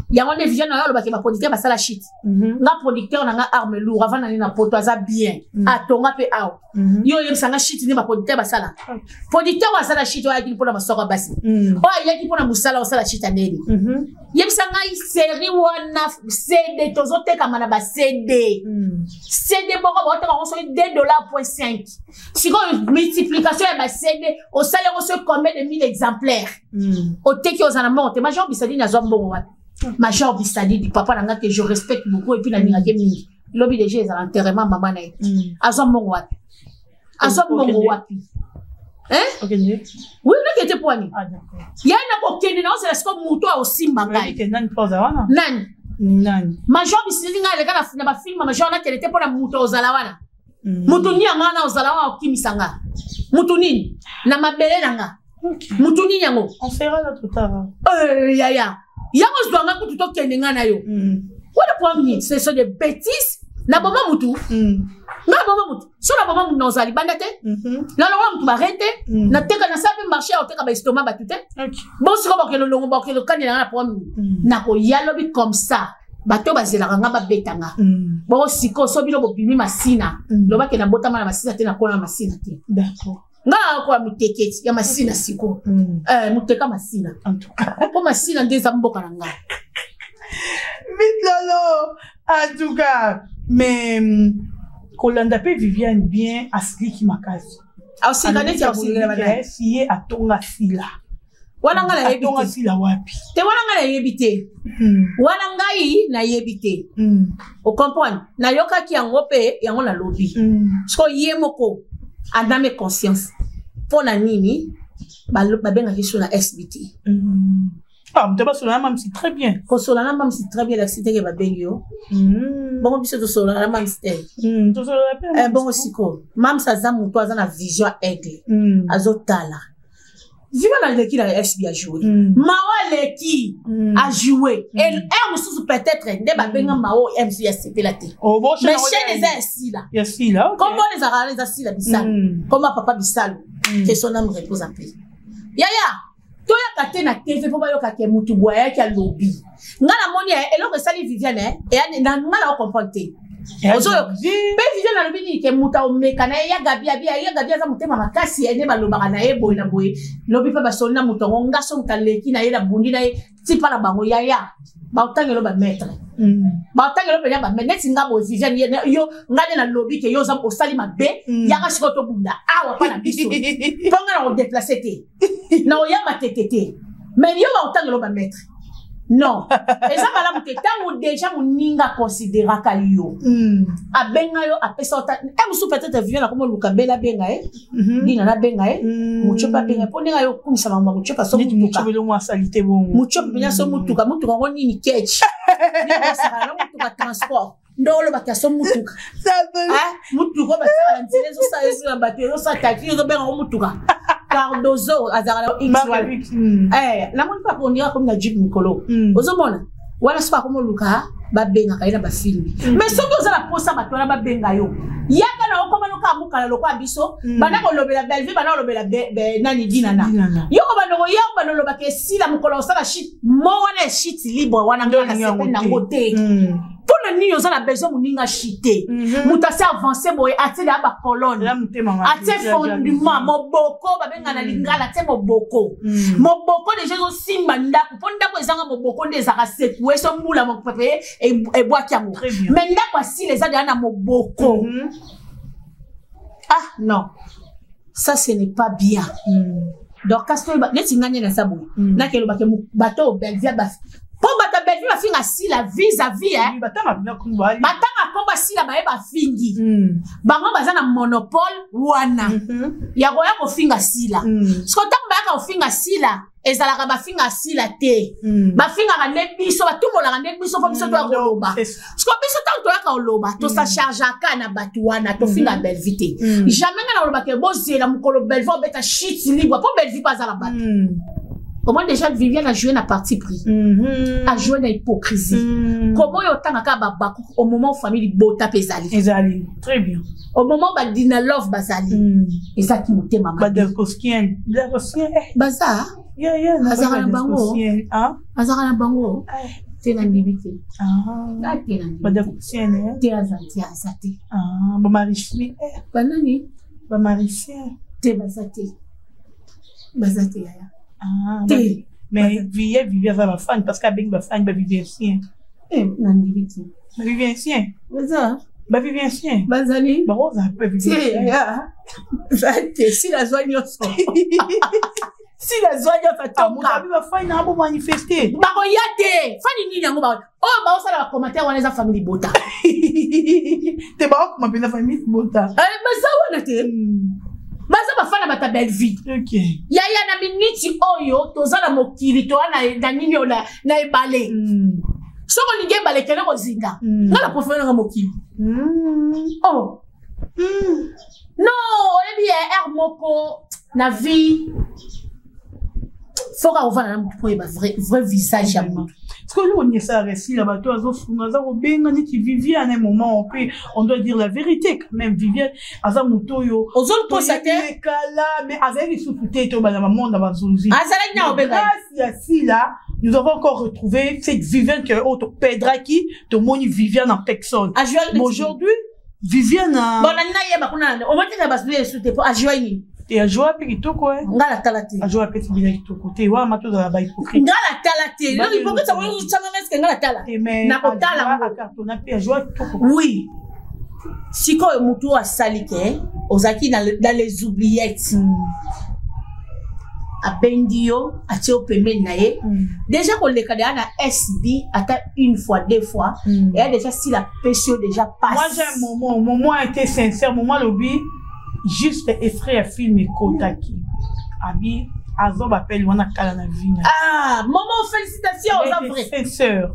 Yango nde vision na yo alobaki baproducteur basala chute. Nga producteur na nga arme lourd avant nani na poto aza bien, atonga mpe awa. Yo oyebisa nga chute nde baproducteur basala? Producteur oyo asala chute, oyo ayaki mpona masoko ya basi, oyo ayaki mpona mosala, osala chute ya ndeni? Yebisa ngai. Série wana CD tozotekama na baCD, CD moko baoteka yango soki 2 dollar point 5. Sikoyo multiplication ya baCD, osali yango soki combien de mille exemplaires, oteki, oza na mbongo te. Major Bisadini azwa mbongo wapi? Major Bisadini, papa na nga que je respecte beaucoup et puis nalingaki mingi, lobi déjà ezala enterrement mama na ye. Azwa mbongo wapi? Azwa mbongo wapi? Oui, nakende pwani ye nakokende na ozela siko moto aosimba ngai. Nani? Nani? Major Bisilili. Ngai aleka na bafilm. Major, nakende te mpona moto ozala wana. Moto nini yango wana ozala wana okimisa nga? Moto nini na mabele na nga? Moto nini yango? Yaya, yango ozwanga kutu tokende nga na yo wana po nini? Ce sont des bêtises. Na boma mutu, nga boma mutu? So na boma mutu, na ozala libanda te, nalongola mutu bare te. Nateka, nasala mpe marché ya koteka baestomac bato te. Bon, siko bakende longo, bakende okandela nga na problème. Nakoya lobi comme ça, bato bazelaka nga babeta nga. Bongo sikoyo so bino bobimi masina, lobake nabotama na masina te, nakola na masina te. Nga akoya moteketi ya masina sikoyo, moteka masina, mpo masina nde eza mboka na ngai. Vite lolo, en tout cas, mais kolanda mpe Viviane bien, asiliki makasi. Aosika neti aosikela banani? Si ye atonga sila. Wana ngai nayebi. Atonga sila wapi? Te, wana ngai nayebi te. Wana ngai nayebi te. Ocomprendre, nayokaki yango mpe yango nalobi. Siko ye moko en âme conscience, mpo na nini babengaki so na SBT? Ah, moto basola na mamsi très bien. Kosola na mamsi très bien lakisi teke babengi yo. Bongo biso tosolola na mamsi te. Tosolola mpe. Bongo sikoyo mamsi aza moto aza na vision aigle, azotala viva naleki na SB ajoue. Mawa aleki ajoue heure mosusu, peut-être nde babenga Mawa MC asepela te. Mais chaîne eza ya Sila. Ya Sila. Kombo wana ezalaka wana eza Sila Bisalo, komba papa Bisalo, que son âme repose en paix. Yaya, toyaka te na TV mpo bayokaka mutu boye ayaki alobi. Nga namoni eloko esali Viviane nga na ocomprendre te. Ozoyoka mpe Viviane alobi nini? Ke moto aomeka na ye ya Gabi, abi ya Gabi aza motema makasi, nde balobaka na ye boye na boye. Lobi mpe basoli na moto yango. Nga so moto aleki na ye, na bundi na ye tipa na bango. Yaya, baotangelo bamaître, baotangelo mpenza bamaître neti nga boye. Viviane, yo nga nde nalobi ke yo osali mabe. Yaka sikoyo tobunda awa mpa na biso, mpo nga na kodéplacer te, na oyamba tete te. Mais yo baotangelo bamaître, non, eza malamu te. Ntango déjà moninga aconsidéraka yo, abenga yo, apesa yo e mosusu, peut-être Viviane akoma oluka bela abenga ye, Dina nabenga ye, Mutiope abenga ye, mpo ndenge ayo okumisa makambo ya Mutiope aso mutuka. Mutiope mpenza so mutuka, mutuka yango nini? Ketch na mutuka transport nde olobaki aso mutuka. Mutuka oyo basala na nzela, ezosala ezala bato, ezosala taxi, ezobenga yango mutuka. Cardozo azalaka na X wana, namoni mpe akondira komi na jeep mikolo. Ozomona wana soki akomoluka babengaka ye na bafilm. Mais soki oza na posa bato wana babenga yo, yaka na okoma noka mokala lokola biso. Banda kolobela Bellevue, banda kolobela nani, Dinana. Yo kobanda koya, obanda olobaka esila mokolo osala shit mo wana ya shit libre wana, nga na sepe nango te. Mpo na nini oza na besoin moninga chite? Moto asi avance boye, atie na bacolonne, atie fondement, moboko babenga na lingala, atie moboko. Moboko déjà ezosimba ndako, mpo ndako ezanga moboko nde ezalaka secoué so mbula mopepe ebwaki yango. Mais ndako asila eza deja na moboko. Ah non, ça ce n'est pas bien. Donc kasi toyeba neti ngai nde naza boye, nakelobake bato oyo Bellevue, mpo bato ya Bellevue bafinga Sila vis-à-vis, batanga nkombo Sila, baye bafingi bango, baza na monopole wana ya koya kofinga Sila. Siko ntango bayaka kofinga Sila, ezalaka bafinga Sila te, bafingaka nde biso, batumbolaka nde biso, mpo biso toya koloba. Siko biso ntango toyaka koloba, tosachargeaka na bato wana. Tofinga Bellevue te, jamais. Ngai na kolobaka, bozela mokolo Bellevue obeta shit libre, mpo Bellevue mpe aza na bato. Omoni déjà Viviane a joué na parti pris. A joué na hypocrisie. Comment oyo otangaka babaku au moment où famille libota mpe ezali? Ezali très bien. Au moment où badina love bazali, ezalaki motema mabe. Badelcosien, delcosien. Baza azalaka na bango, azalaka na bango te, na ndimi te. Nga te, na ndimi Badelcosien te, aza te, aza te. Bamaricien. Banani? Bamaricien. Te, baza te, baza te, yaya te. Mais vie Vivi aza bafani parce que abengi bafani baviviencien. Na ndimi te. Baviviencien. Baza. Baviviencien. Bazali. Bakoza mpe. Te, yaya, baza te. Sila azwa nyonso, sila azwa nyonso, atoka. Abi bafani na bo manifeste. Bakoya te. Fani nini yango oyo baosala bacommentaire wana? Eza famille bota. Te, bakokoma mpenza famille bota. Baza wana te, baza bafana bata Bellevie. Yaya, na miniti oyo toza na mokili, toa na nini oyo, na ebale. Soki olingi ebale, kende kozinga. Nga na préféré nanga mokili. Oh non, oyebi ya aire moko na vie, foka kovanda na motu po oyeba vrai, vrai visage ya motu. Parce que eloko nini esalaka esila bato azofunga, aza kobenga neti Viviane? Un moment mpe on doit dire la vérité quand même, Viviane aza moto oyo Ozolikosa te. Kala, mais azali lisusu te. Tobanda bamonde ya bazonzi. Azalaki na obenga. Grâce ya Sila, nous avons encore retrouvé cette Viviane que oyo topedraki. Tomoni Viviane en personne. Ajouaki. Mais aujourd'hui Viviane Bon, nani nayeba kuna omoteka bato esu te, po ajouaki nini? Te, ajoua mpe kitoko e. Nga natala te. Ajoua mpe tibina kitoko te wana, ma tozala bahypocrite. Nga natala te. Donc hypocrite yango eske nga natala? Nakotala ngo. Acartonna mpe, ajoua kitoko. Oui, sikoyo motu oyo asali ke ozalaki dans les oubliettes, abendi yo, atie yo pembeni na ye. Déjà koleka deya na SB ata une fois, deux fois, eya déjà style apesi yo déjà passe. Moi j'aime Momo. Momo a été sincère. Momo alobi juste extrait ya film ekotaki, abi azo bapele wana kala na vie na. Ah Momo, félicitation, oza vrai. Sincère.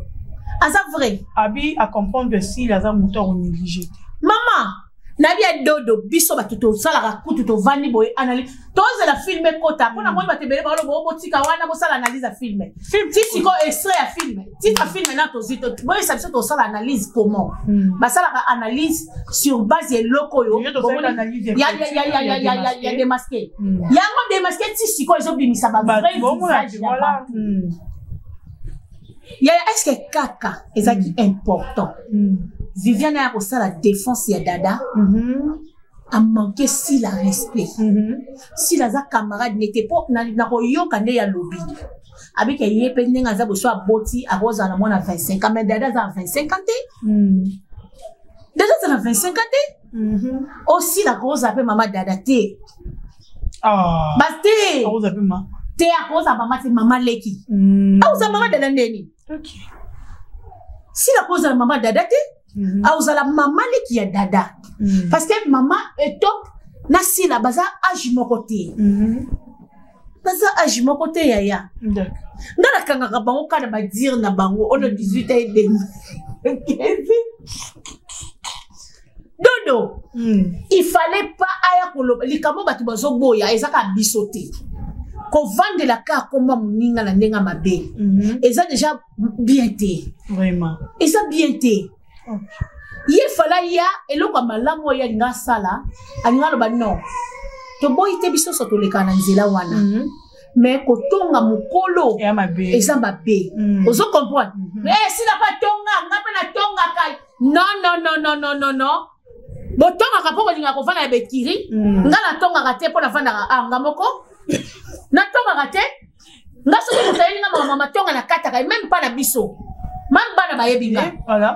Aza vrai. Abi acomprendre que s'il aza moto akonéglige te. Mama nayebi ya dodo, biso bato tosalaka kutu, tovandi boye, analyse, tozela film ekota mpona moni bato ebele baloba o botika wana, bosala analyse ya film. Ti sikoyo extrait ya film, titre film na tozwi, boyesa biso tosala analyse comment? Basalaka analyse sur base ya eloko oyo ya démasqué. Yango démasqué ti sikoyo ezobimisa bavrai visage ya bato. Yaya, est ce que kaka ezalaki important Viviane aya kosala défense ya Dada? Amanke Sila respect. Sila aza camarade nete mpo na koyoka nde ya lobi abike ye mpe ndenge aza boso, aboti, akozala na mwana 25 ans, mais Dada aza na 25 ans te. Dada aza na 25 ans te. Osila akozala mpe mama Dada te. Bate te, akozala mama te, mama leki. Akozala mama Dada ndeni? Sila akozala mama Dada te, akozala mama leki ya Dada, parce que mama Etop na Sila baza age moko te, baza age moko te. Yaya, nga nakangaka bango kaka na badire na bango ono 18 ans et demi. Dodo, il fallait pas aya koloba likambo bato bazoboya. Eza kaka biso te. Kovandela kaka komba moninga na ndenge ya mabe eza déjà bien te. Vraiment. Eza bien te. Ye fala ya eloko ya malamu oyo alinga asala, alinga aloba non, toboyi te, biso nyonso tolekaka na nzela wana, mais kotonga mokolo eza mabe. Ozo comprendre? Sila mpe atonga, nga mpe natongaka. Non, non, non, non, non, non, non, botongaka mpo bolingaka kovanda na bekiri. Nga natongaka te mpo navandaka nga moko, natongaka te. Nga soki moto ayeli nga mama matonga, nakataka ye, même mpa na biso, même bana bayebi nga.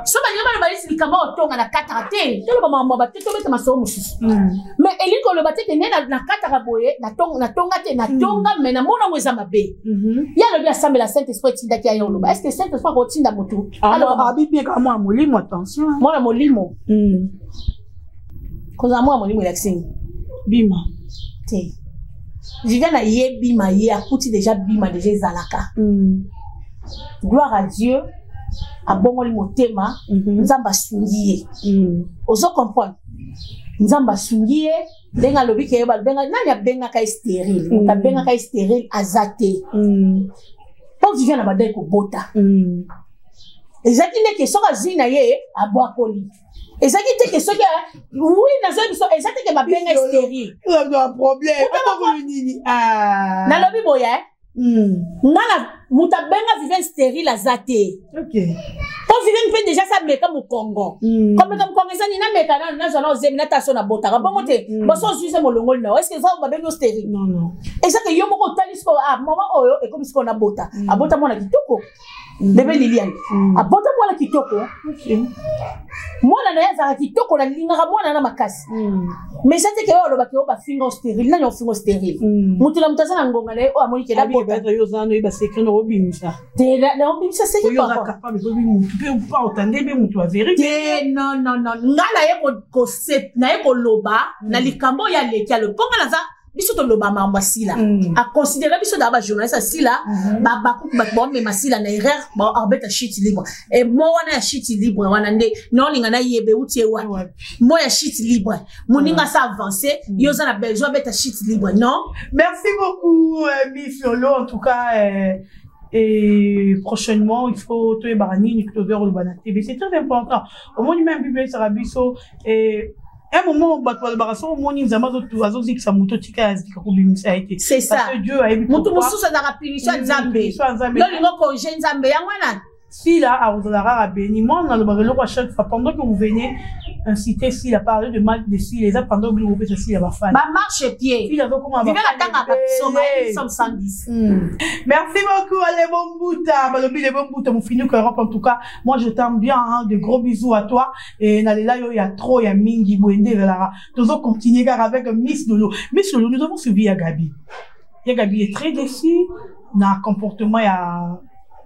So balingi bana balisi likambo otonga, nakataka te. Toloba makambo bate, tobeta masolo mosusu, mais elingi koloba te ke nde nakataka boye, natonga te. Natonga, mais namona yango eza mabe. Ye alobi asambela, Saint Esprit etindaki aye oloba. Est ce que Saint Esprit akotinda motu? Abi bien kaka mwana molimo, attention. Mwana molimo, kozala mwana molimo elakisi nini? Bima. Te, Viviane aye bima, ye akuti déjà bima, déjà ezalaka. Gloire à Dieu, abongoli motema, Nzambe asungi ye. Ozo comprendre? Nzambe asungi ye ndenge alobi ke babenga nani abengaka ye stérile, moto abengaka ye stérile aza te. Mpo Viviane abandaki kobota, ezalaki ndeke soki azwi na ye abwakoli, ezalaki te ke soki wi nazoyi biso, eza te ke babenga stérile. Nalobi boye, nga na moto abenga Viviane stérile aza te, mpo Viviane mpe déjà sa ameka mokongo. Komeka mokongo eza nini? Nameka nano, nazwa na ozemi, nata so nabotaka bongo te. Boso ozwi se molongoli na yo, est-ce eza babengi yo stérile? Eza ke yo moko otali sikoyo, ah, mama oyo ekomi sikoyo nabota. Abota mwana kitoko, bebe Liliane. Abota mwana kitoko, mwana na ye azalaka kitoko, nalingaka mwana na makasi. Mais eza te ke oyo alobaki oyo bafinga o stérile. Nani ofinga o stérile? Moto na moto aza na ngonga na ye oyo amoni ke nabota. Te, naobimisa secret te. Non, non, non, nga naye koloba na likambo oyo aleki alobi, mpo nga naza biso toloba makambo asila. Aconsidéré biso daa bajournaliste asila, babakuku bato baomema sila na erreur, baobeta chute libre. E mo wana ya chute libre wana nde naolinga nayeba euti ye wapi. Mo ya chute libre, moninga asa avance, yo oza na besoin abeta chute libre, non? Merci beaucoup, Miss Lolo. En tout cas, et prochainement il faut toyebaka nini toza koloba na TV, c'est très important. Omoni, même Bible esaka biso et un moment bato balobaka, soki omoni Nzambe azozikisa moto, tika azika, kobimisa ye te. C'est ça. Parce que Dieu ayebi. Moto mosusu azalaka punition ya Nzambe. Yo olingo corriger Nzambe, yango wana. Sila akozala kaka béni. Moi nalobaka eloko à chaque fois, pendant que vous venez inciter Sila, parler de mal de Sila, eza pendant obili kopesa Sila bafani. Bamarche pied. Sila azokoma. Viviane atangaka somme 110. Merci beaucoup, allez, bon Bouta. Balobi, les bons Bouta, mon fini Europe, en tout cas. Moi, je t'aime bien, hein. De gros bisous à toi. Et nalela yo, il y a trop, il y a mingi, Bwende, Lara. Nous allons continuer car avec Miss Lolo. Miss Lolo, nous avons suivi ya Gabi. Ya Gabi est très déçu dans le comportement, il y a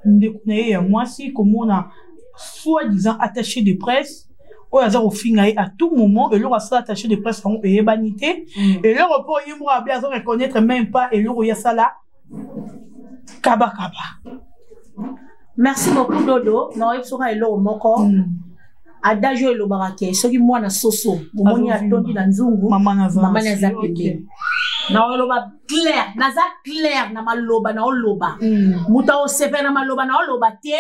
ndeko na ye ya mwasi, komona soi-disant attaché de presse oyo aza kofinga ye à tout moment. Eloko asala attaché de presse yango eyebani te. Eloko mpo ye moko abe azo reconnaître même pas eloko ye asala kabakaba. Merci beaucoup, Dodo. Naoyebi soki eloko moko, adage oyo elobaka ke soki mwana soso omoni atondi na nzungu, mama na eza pembeni. Naoloba clair, naza clair na maloba naoloba. Moto aosepela na maloba naoloba te,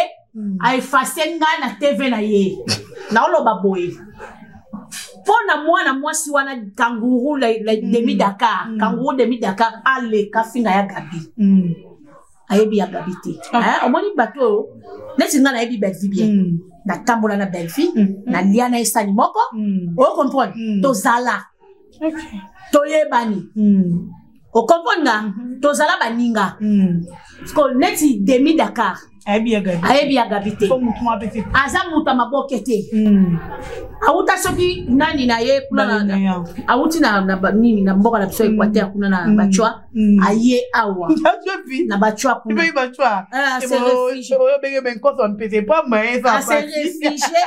aefface ngai na TV na ye. Naoloba boye mpo na mwana mwasi wana kangourou le demi Dakar. Kangourou demi Dakar aleka finga ya Gabi, ayebi ya Gabi te. Omoni bato oyo neti ngai nayebi Bellevie bien, natambola na Bellevie, nalia na esani moko, ocomprendre, tozala toyebani, ocomprendre nga, tozala baninga. Parce neti demi Dakar ayebi ya Gabi, ayebi ya Gabi te. Aza moto ya maboke te. Awuta soki nani na ye kuna, awuti na nini, na mboka na biso Équateur kuna na Bacwa, aye awa na Bacwa kuna.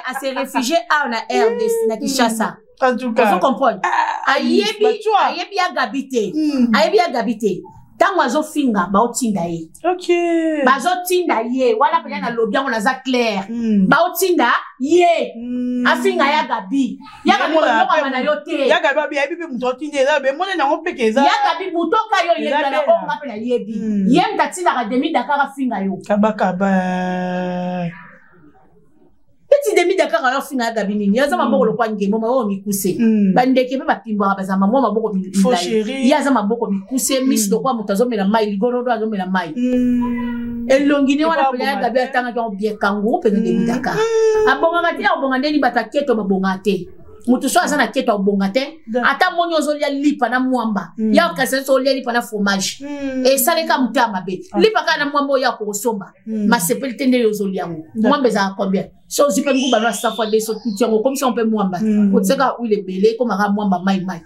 Ase réfugié awa na RDC, na Kinshasa. Ozo comprendre, ayebi ya Gabi te, ayebi ya Gabi te. Ntango azofinga, baotinda ye. Bazotinda ye wana mpenza, nalobi yango, naza clair. Baotinda ye afinga ya Gabi. Ya Gabi konyokama na yo te. Ya Gabi ayebi mpe moto atinda, eza emoni yango mpe ke eza Ya Gabi, moto oka yo oyebi wana, oyo nga mpe nayebi. Ye moto atindaka demi Dakar afinga yo. Kabakaba. Neti demi Dakar ayo afinga ya Gabi nini? Aza maboko lokwa ngembo, maboko mikuse. Bandeke mpe bapimbwaka, bazala mamwa maboko milai, ye aza maboko mikuse, miso lokwa moto azomela mai, ligorodo azomela mai. Elongi ne wana mpena ya Gabi atangaki yango bien, kangourou mpenza. Demi Dakar abongaka te, abonga ndeni bato aketo babongaka te. Moto so aza na keto abonga te. Ata moni ozolia lipa na mwamba ya kasi, so olia lipa na fromage, esaleka moto ya mabe. Lipa kaka na mwamba oyo akokosomba, masepeli te nde yo ozolia yango. Mwamba ezalaka combien? So ozwi mpe nguba no asafu adeso tuti yango, okomisa yango mpe mwamba, otiaka huile ebele, ekomaka mwamba mai mai.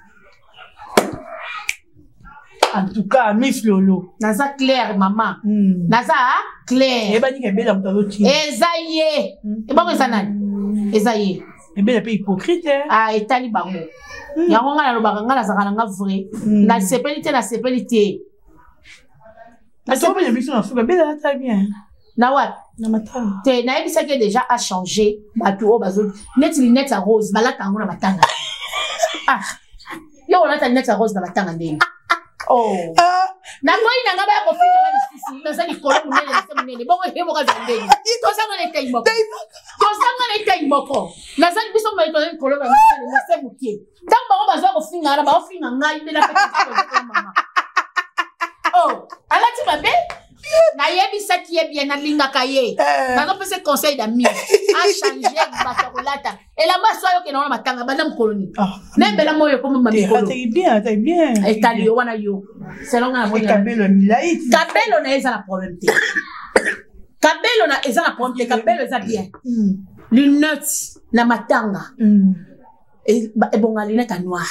En tout cas, Miss Lolo. Naza claire, mama. Naza claire. Eyebani ebela moto azotina. Eza ye. Ebongo eza nani? Eza ye. Ebela mpe hypocrite. Ah, etali bango. Yango ngai nalobaka, ngai nazalaka na nga vrai. Nasepeli te, nasepeli te. Atopena biso na suka, ebela ata bien. Na wapi? Na matanga. Te, nayebisaki ye déjà achanger. Bato oyo bazo neti lunette ya rose, balata yango na matanga. Ah, yo olata lunette ya rose na matanga ndenge. Oh. Ah. Naboyi na nga baya kofinga nga lisusu naza likolo monene na se monene bongo ye moko aza ndenge tozanga na etei moko tozanga na etei moko naza biso mobali toza likolo na monene na se moke ntango bango bazwa kofinga wana baofinga ngai nde napesa mama oh alati mabe nayebisaki ye bien nalingaka ye Eh. nazopesa conseil d'ami achange bato ya kolata elamba so ayokenda wana matanga banda mokolo nini Ah. nembela moyo ekoma Te, mikolo ataki bien, ataki bien. etali yo wana yo selon nga namoni Kabelo ya milai. kabelo na ye eza na problème te kabelo na eza na problème te kabelo eza bien lunette na matanga ebonga lunette ya noir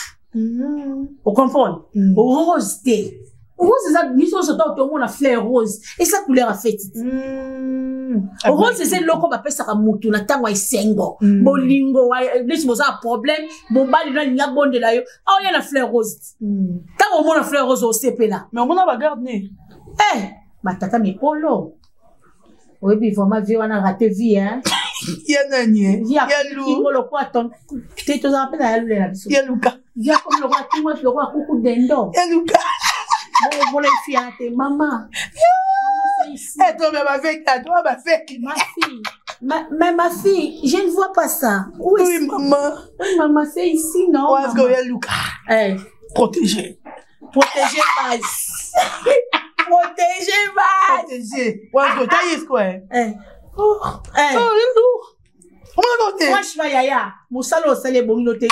ocomprendre rose te rose eza biso nyonso ntango tomona fleur rose eza couleur ya feti te. Rose eza eloko bapesaka mutu na ntango ya esengo, bolingo neti boza na problème, mobali no alingi abondela yo, aoya na fleur rose te. Ntango omona fleur rose osepela. Mais omona bagarde ne. Eh, batata mikolo oyebi vraiment vie wana rate vie, hein? Ya nani eh? Vie Ya lu. akingo lokola ton te, tozala mpe na ya lule na biso. Ya luka. Vie akomi lokola kingo lokola kuku dendo. Ya luka. Bongo efi ya te mama. Mama, c'est ici. Eh, toi, mais ma fête, toi, ma fête. Ma fille. Mais ma fille, je ne vois pas ça. Où est-ce Oui, maman. Oui, maman, c'est ici, non? Ouais, est-ce maman? que ya luka? Eh, Protégé. protéger base. Protéger base. Protégé. Ouais, est-ce que t'as eu quoi? Eh. Oh, Eh. oh, il est lourd. Omona te. Franchement, yaya, mosala osali ebongi no te.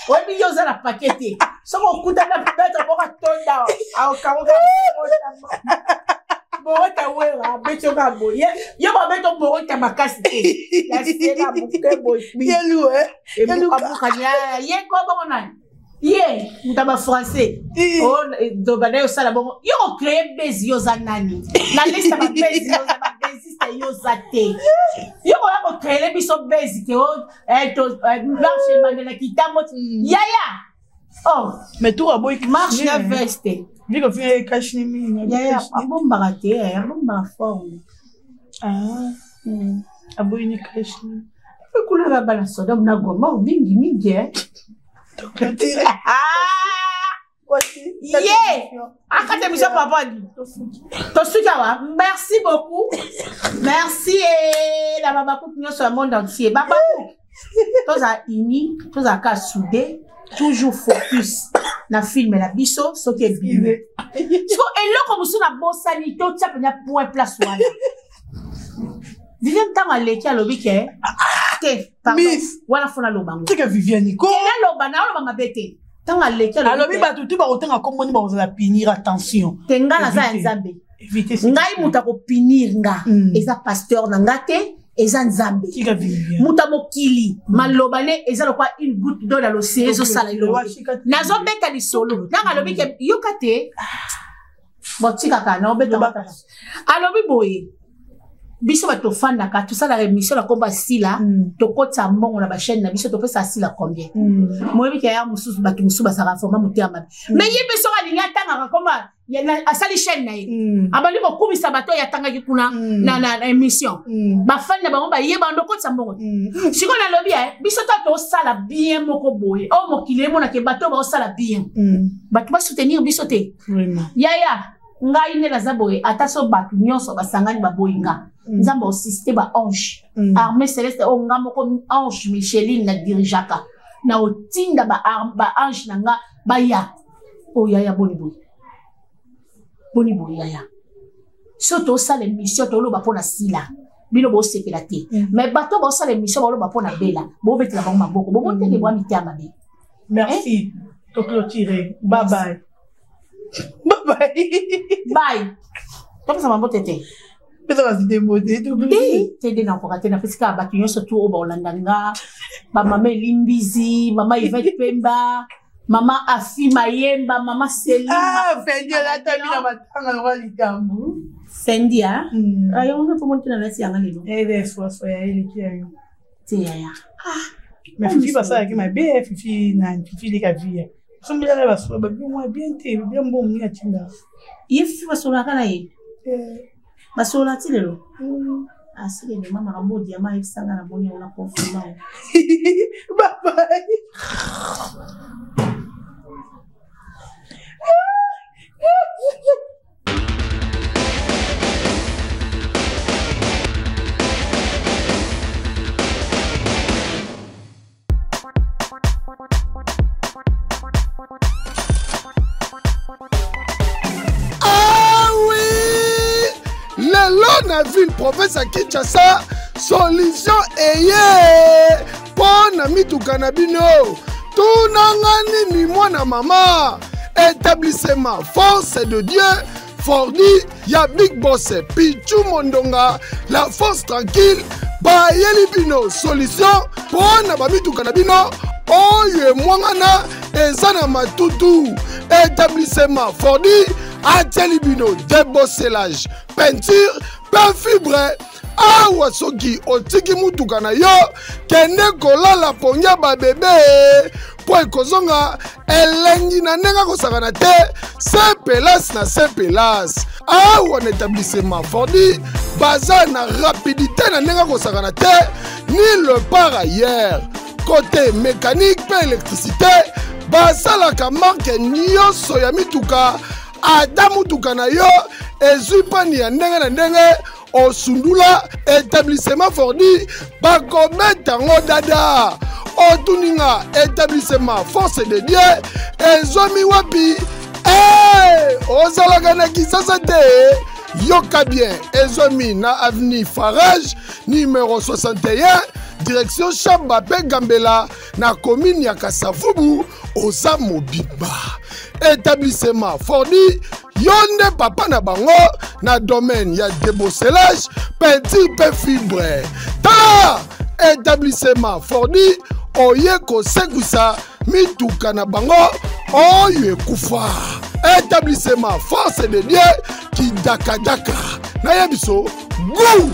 Oyebi yo oza na pake te. Soki okutana peut-être moko atonda, aokangoka borota wera abeti yo kaka boye. Yo babeti yo borota makasi te. Ya sela moke boye. Ya lu, eh? Ya luka. Ebukabukani ye ko bongo nani? Ye moto ya bafrançais. Banda yo osala bongo. Yo ocréer base, yo oza nani? Na liste ya babase yo oza babasiste, yo oza te. Yo koya kocréer biso base ke o marche ebandelaki ntango yaya. Oh, Mais tour aboyi. Marche na veste. Vu que finga cash ni mingi. Yaya abombaka te, abombaka forme. Ah. Aboyi ni cash ni. Kuna babala Sodome na Gomor mingi mingi, eh. Ah! Ye akati émission papa di tosuki awa. Merci beaucoup, merci e na babakuku nyonso ya monde entier. Babakuku, tozala uni, tozala kaka soudé, toujours focus na film na biso. Soki ebimi siko eloko mosusu nabosani, totia mpenza point place wana. Viviane ntango aleki alobi ke te, pardon. Miss. Wana fo naloba ngo. Tika Viviane ko. Naloba, naloba mabe te. Ntango aleki Alobi bato tu bakotanga komboni bakozala punir, attention. Te, nga naza ya Éviter. Nzambe. Éviter. S'il Ngai te plaît. moto akopunir nga eza pasteur na nga te, eza Nzambe. Tika Viviane. Moto ya mokili, maloba ne eza lokola une goutte d'eau na l'océan, ezosala eloko te. Nazobeta lisolo ntango alobi ke yoka te, botikaka naobeta. Lobaka. Alobi boye, biso bato tofandaka tosalaka émission na kombo asila, tokotisa mbongo na bachaîne na biso, topesa asila combien? Moyebi ke ya mosusu, bato mosusu bazalaka vraiment motema mabe, mais ye mpe soki alingi atangaka komba asali chaîne na ye, abandi kokumisa bato oyo atangaki kuna na émission, bafani na bango bayeba bando okotisa mbongo te. Sikoyo nalobi biso ta tosala bien moko boye oyo mokili emonake bato oyo baosala bien, bato basoutenir biso te. Vraiment. Yaya, ngai nde naza boye, ata so bato nyonso basangani baboyi nga, Nzambe osiste baange, armée céleste oyo nga moko ange Micheline na dirigeaka, na otinda baange na nga baya oyo. Yaya, boni boye, boni boye yaya, so tosala émission toloba mpo na sila, bino bosepela te, mais bato baosala émission baloba mpo na bela, bobetela bango maboko, boboteke bwa mitema mabe. Merci. To clôturer. Bye bye. Bye bye. Bye, topesa mabota te. Pesa basite mbote. To te clôturer. Te nde nakoka te. Napesi kaka bato nyonso tu oyo baolanda nga, bamama Elimbizi, mama Ivete Pemba, mama Afi Mayemba, mama Seline. Ah, Fendi alatami na matanga lokola likambo. Fendi a yango nde pomoni te na nati yanga lelo. Ede swaso ya eleki ya yo. Te yaya. Mais Fifi basalaki mabe, eh, Fifi nani, Fifi leka vie. Sombelaka basola babi mwa bien te, bien mbongo nini atinda. Ye Fifi basololaka na ye? Eh, Basolola ti lelo? Asili mama makambo diama ayebisanga na boni yango na confirma. Bye bye. na ville province ya Kinshasa, solution eye mpo na mituka na bino. Tunanga nini mwana mama? Établissement Force de Dieu Fordi ya Big Boss Pichu Mondonga, la force tranquille, bayeli bino solution mpo na bamituka na bino oyo emwangana eza na matutu. Établissement Fordi atieli bino débosselage, peinture mpe fibre. Awa soki otiki mutuka na yo, kende kolala pongi ya babebe mpo ekozonga elengi na ndenge akosakana te. Sepelas na sepelas awa na établissement Fordi baza na rapidité na ndenge akosakana te, ni le par ailleurs. Côté mécanique mpe électricité, basalaka marke nyonso ya mituka. Ata mutuka na yo ezwi pani ya ndenge na ndenge, osundula, établissement Fordi bakobeta yango dada. Otuninga établissement Force de Dieu ezwami wapi? Hey, ozalaka na Kisasa te? Yoka bien, ezwami na avenue Farage numéro 61, direction Chamba mpe Gambela, na commune ya Kasavubu. Oza mobimba, établissement Fordi yo nde papa na bango na domaine ya débosselage, peinture mpe fibre. Tala, établissement Fordi oye kosekwisa mituka na bango oyo ekufa. Établissement Force de Dieu, kidakadaka nayebi so gu.